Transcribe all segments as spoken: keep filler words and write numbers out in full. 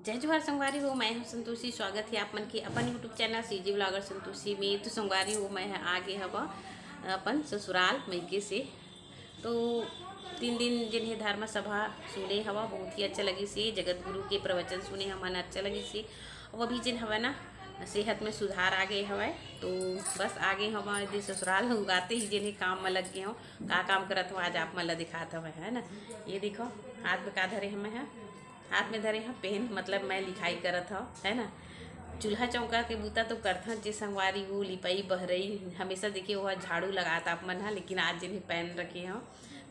जय जोहार संगवारी हो, मैं हूँ संतोषी। स्वागत है आप मन के अपन YouTube channel CG blogger Santoshi में। तो संगवारी हो, मैं ह आ गे हव अपन ससुराल मइके से। तो तीन दिन जेन हे धर्म सभा सुने हव, बहुत ही अच्छा लगिस हे। जगत गुरु के प्रवचन सुने हमन, अच्छा लगिस हे। अब अभी जेन हवय ना, सेहत में सुधार आ गे हवय, तो बस आ गे हव एदे ससुराल। उगाते ही जेन हे काम में लग गे हव। का काम करत हव, आज आप मन ला दिखात हवय, है ना। ये देखो, हाथ में का धरे हवय, हाथ में धरे हव पेन, मतलब मैं लिखाई करत हव, है ना। चूल्हा चौका के बूता तो करथन जे संगवारी हो, लिपई बहरई, हमेशा देखिए वो झाड़ू लगात आप मन ह, लेकिन आज जेन हे पेन रखे हव,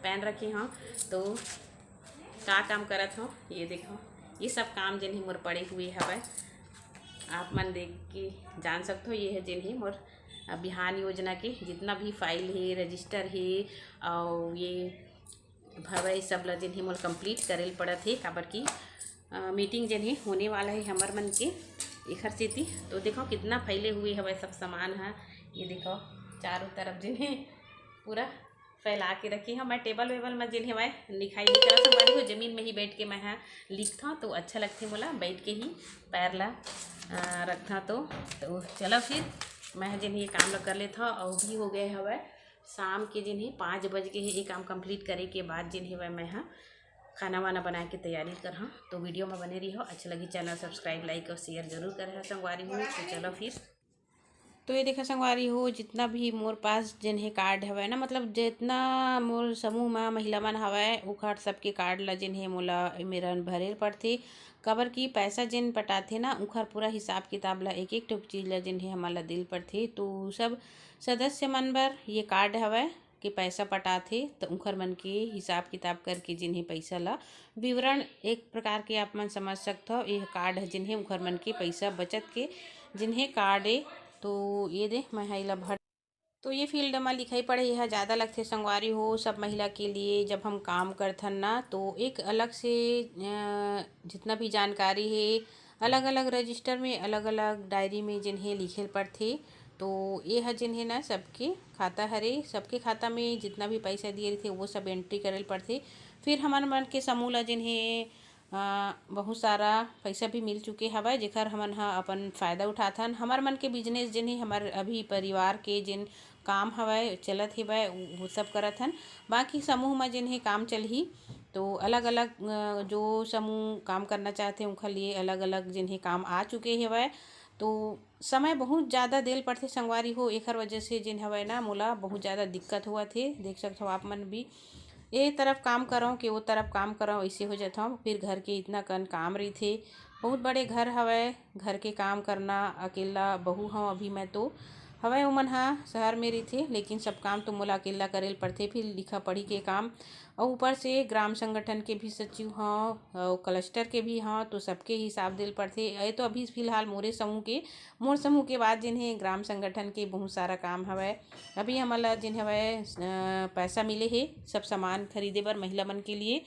पेन रखे हव। तो का काम करत हव, ये देखो, ये सब काम जेन हे मोर पड़े हुए हवय, आप मन देख के जान सकत हो। ये है जेन हे मोर, अ, बिहान योजना के जितना भी फाइल हे, रजिस्टर हे, और ये भरवाई सब ला जेन हे मोला कंप्लीट करे ल पड़त हे, काबर कि, अ, मीटिंग जेन हे होने वाला हे हमर मन के, एखर सेती। तो देखो कितना फैले हुए हवय सब सामान ह। ये देखो चारों तरफ जेन हे पूरा फैला के रखे हव। मैं टेबल वेबल में जेन हेवय लिखाई नहीं करत संगवारी हो, जमीन में ही बैठ के मैं ह लिखथव तो अच्छा लगथे मोला, बैठ के ही पैर ला, अ, रखथव। तो, तो चलो फिर मैं ह जेन ये काम ला कर लेथव। अउ भी हो गए हवय शाम के जेन हे पाँच बज गे हे। ये काम कंप्लीट करे के बाद जेन हेवय मैं ह खाना वाना बनाए के तैयारी करहूँ। तो वीडियो में बने रहिहो, अच्छा लगी चैनल सब्सक्राइब, लाइक और शेयर जरूर करे संगवारी हो। तो चलो फिर, तो ये देखा संगवारी हो, जितना भी मोर पास जेन हे कार्ड हवय ना, मतलब जितना मोर समूह में महिला मन हवय, ओखर सबके कार्ड ला जेन हे मोला मेरन भरे ल पड़थे, काबर कि पैसा जेन पटाथे ना, ओखर पूरा हिसाब किताब ला, एक एक ठो चीज ला जेन हे हमन ला दिल पड़थे। तो सब सदस्य मन बर ये कार्ड हवय कि पैसा पटाथे, त उंखर मन के हिसाब किताब करके जेन हे पैसा ला, विवरण एक प्रकार के आप मन समझ सकथव। ये कार्ड ह जेन हे उंखर मन के पैसा बचत के जेन हे कार्ड ए। तो ये दे मैं ह एला भर, तो ये फील्ड म लिखई पढ़ई ह ज़्यादा लगथे संगवारी हो, सब महिला के लिए। जब हम काम करथन ना, तो एक अलग से, अ, जितना भी जानकारी हे, अलग-अलग रजिस्टर में, अलग-अलग डायरी में जेन हे लिखे ल पड़थे। तो ये ह जेन हे ना, सबके खाता हरे, सबके खाता में जितना भी पैसा दिए रहिथे, वो सब एंट्री करे ल पड़थे। फिर हमर मन के समूह ल जेन हे, अ, बहुत सारा पैसा भी मिल चुके हवय, जेकर हमन ह अपन फायदा उठाथन। हमर मन के बिजनेस जेन हे, हमर अभी परिवार के जेन काम हवय, चलत हेवय, उ, वो सब करत हन। बाकी समूह म जेन हे काम चलही, तो अलग-अलग, अ, जो समूह काम करना चाहथे, उंखर लिए अलग-अलग जेन हे काम आ चुके हेवय। तो समय बहुत ज़्यादा देल पड़थे संगवारी हो, एखर वजह से जेन हवय ना, मोला बहुत ज़्यादा दिक्कत होवत हे। देख सकत हव आप मन भी, ए तरफ काम करव कि ओ तरफ काम करव, अइसे हो जात हव। फिर घर के इतना कन काम रहिथे, बहुत बड़े घर हवय, घर के काम करना, अकेला बहू हव अभी मैं तो। हवय ओमन ह शहर में रहिथे, लेकिन सब काम तो मोला अकेला करे ल पड़थे। फिर लिखा पढ़ी के काम, अउ ऊपर से ग्राम संगठन के भी सचिव हव, अउ क्लस्टर के भी हव, तो सबके हिसाब दे ल पड़थे। ये तो अभी फिलहाल मोरे समूह के, मोर समूह के बाद जेन हे ग्राम संगठन के बहुत सारा काम हवय। अभी हमन ला जेन हवय, अ, पैसा मिले हे सब सामान खरीदे बर महिला मन के लिए,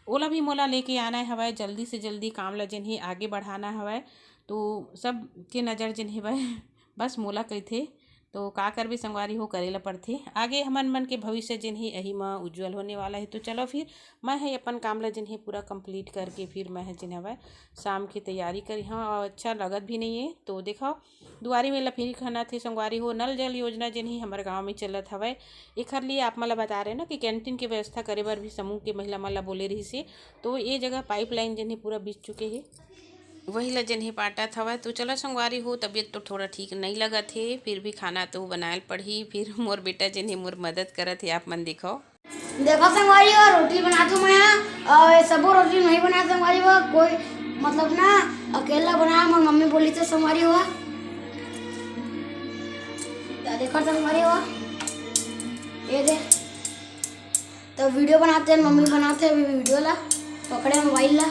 ओला भी मोला लेके आना हवय। जल्दी से जल्दी काम ला जेन हे आगे बढ़ाना हवय। तो सब के नज़र जेन हेवय बस मोला कहिथे, तो का करबे संगवारी हो, करे ला पड़थे। आगे हमन मन के भविष्य जेन हे, एही म उज्जवल होने वाला हे। तो चलो फिर, मैं ह अपन काम ला जेन हे पूरा कंप्लीट करके फिर मैं ह जेन हवय शाम की तैयारी करी हव, और अच्छा लगत भी नहीं है। तो देखो, दुआरी में लफीरी खनत हे संगवारी हो। नल जल योजना जेन हे हमर गांव में चलत हवय, एखर लिए आप मन ला बता रहे ना कि कैंटीन के व्यवस्था करे बर भी समूह के महिला मन ला बोले रहिस हे। तो ये जगह पाइपलाइन जेन हे पूरा बिछ चुके हे। वही ला जेन हे पाटत हवय। तो चलो संगवारी हो, तबीयत तो थोड़ा ठीक नहीं लगत हे, फिर भी खाना तो बनाए ल पड़ही। फिर मोर बेटा जेन हे मोर मदद करत हे, आप मन देखो। देखो संगवारी हो, रोटी बनात हूँ मैं, और ये सबो रोटी नहीं बनाए संगवारी हो, कोई मतलब ना अकेला बनाए, मोर मम्मी बोली तो संगवारी हो। तो देखो संगवारी हो, ये दे, तो वीडियो बनाते हैं, मम्मी बनाते हैं अभी वीडियो ला, पकड़े मोबाइल ला।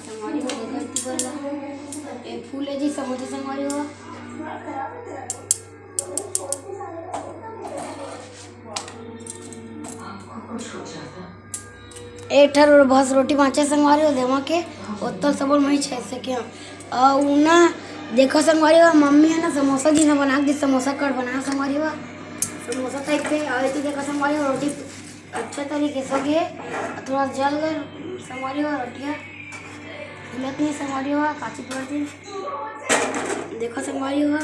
संगवारी हो, देखो इतनी बड़ ला। ये फूल है जी, समोसे संगवारी हो। एक ठर और बस रोटी बाँचे संगवारी हो, देवा के, ओतल सबल मही छे सके। और उ ना, देखो संगवारी हो, मम्मी है ना समोसा जी ने बना के दी, समोसा कट बना संगवारी हो, समोसा टाइप के। और इतनी देखो संगवारी हो, रोटी अच्छा तरीके से के, थोड़ा जल गए संगवारी हो रोटियाँ। फूलत नहीं संगवारी हो, काची पड़ दिन। देखो संगवारी हो,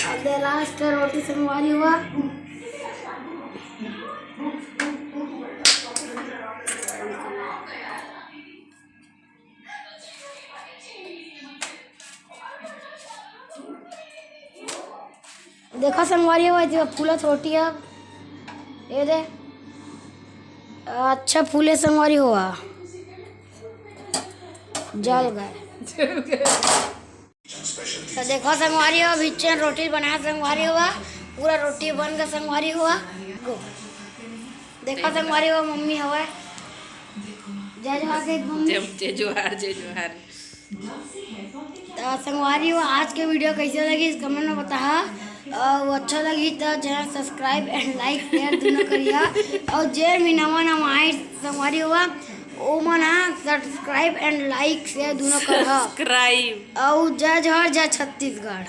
अब दे लास्ट रोटी संगवारी हो। देखो संगवारी हो, ये फूलत रोटी अब, ये दे। अच्छा फूले संगवारी हो, जल गए। तो देखो संगवारी हो, अभी चैन रोटी बनाए संगवारी हो, पूरा रोटी बन गए संगवारी हो। देखो संगवारी हो, मम्मी हवे। जय जोहार के मम्मी। जय, जय जोहार, जय जोहार। तो संगवारी हो, आज के वीडियो कैसे लगी, इस कमेंट में बताहा। और अच्छा लगी तो channel subscribe and like share दोनों करिहा। और जे भी नवा नवा आए संगवारी हो, ओमन हा subscribe and like share दोनों करहा। Subscribe। और जय जोहार, जय छत्तीसगढ़।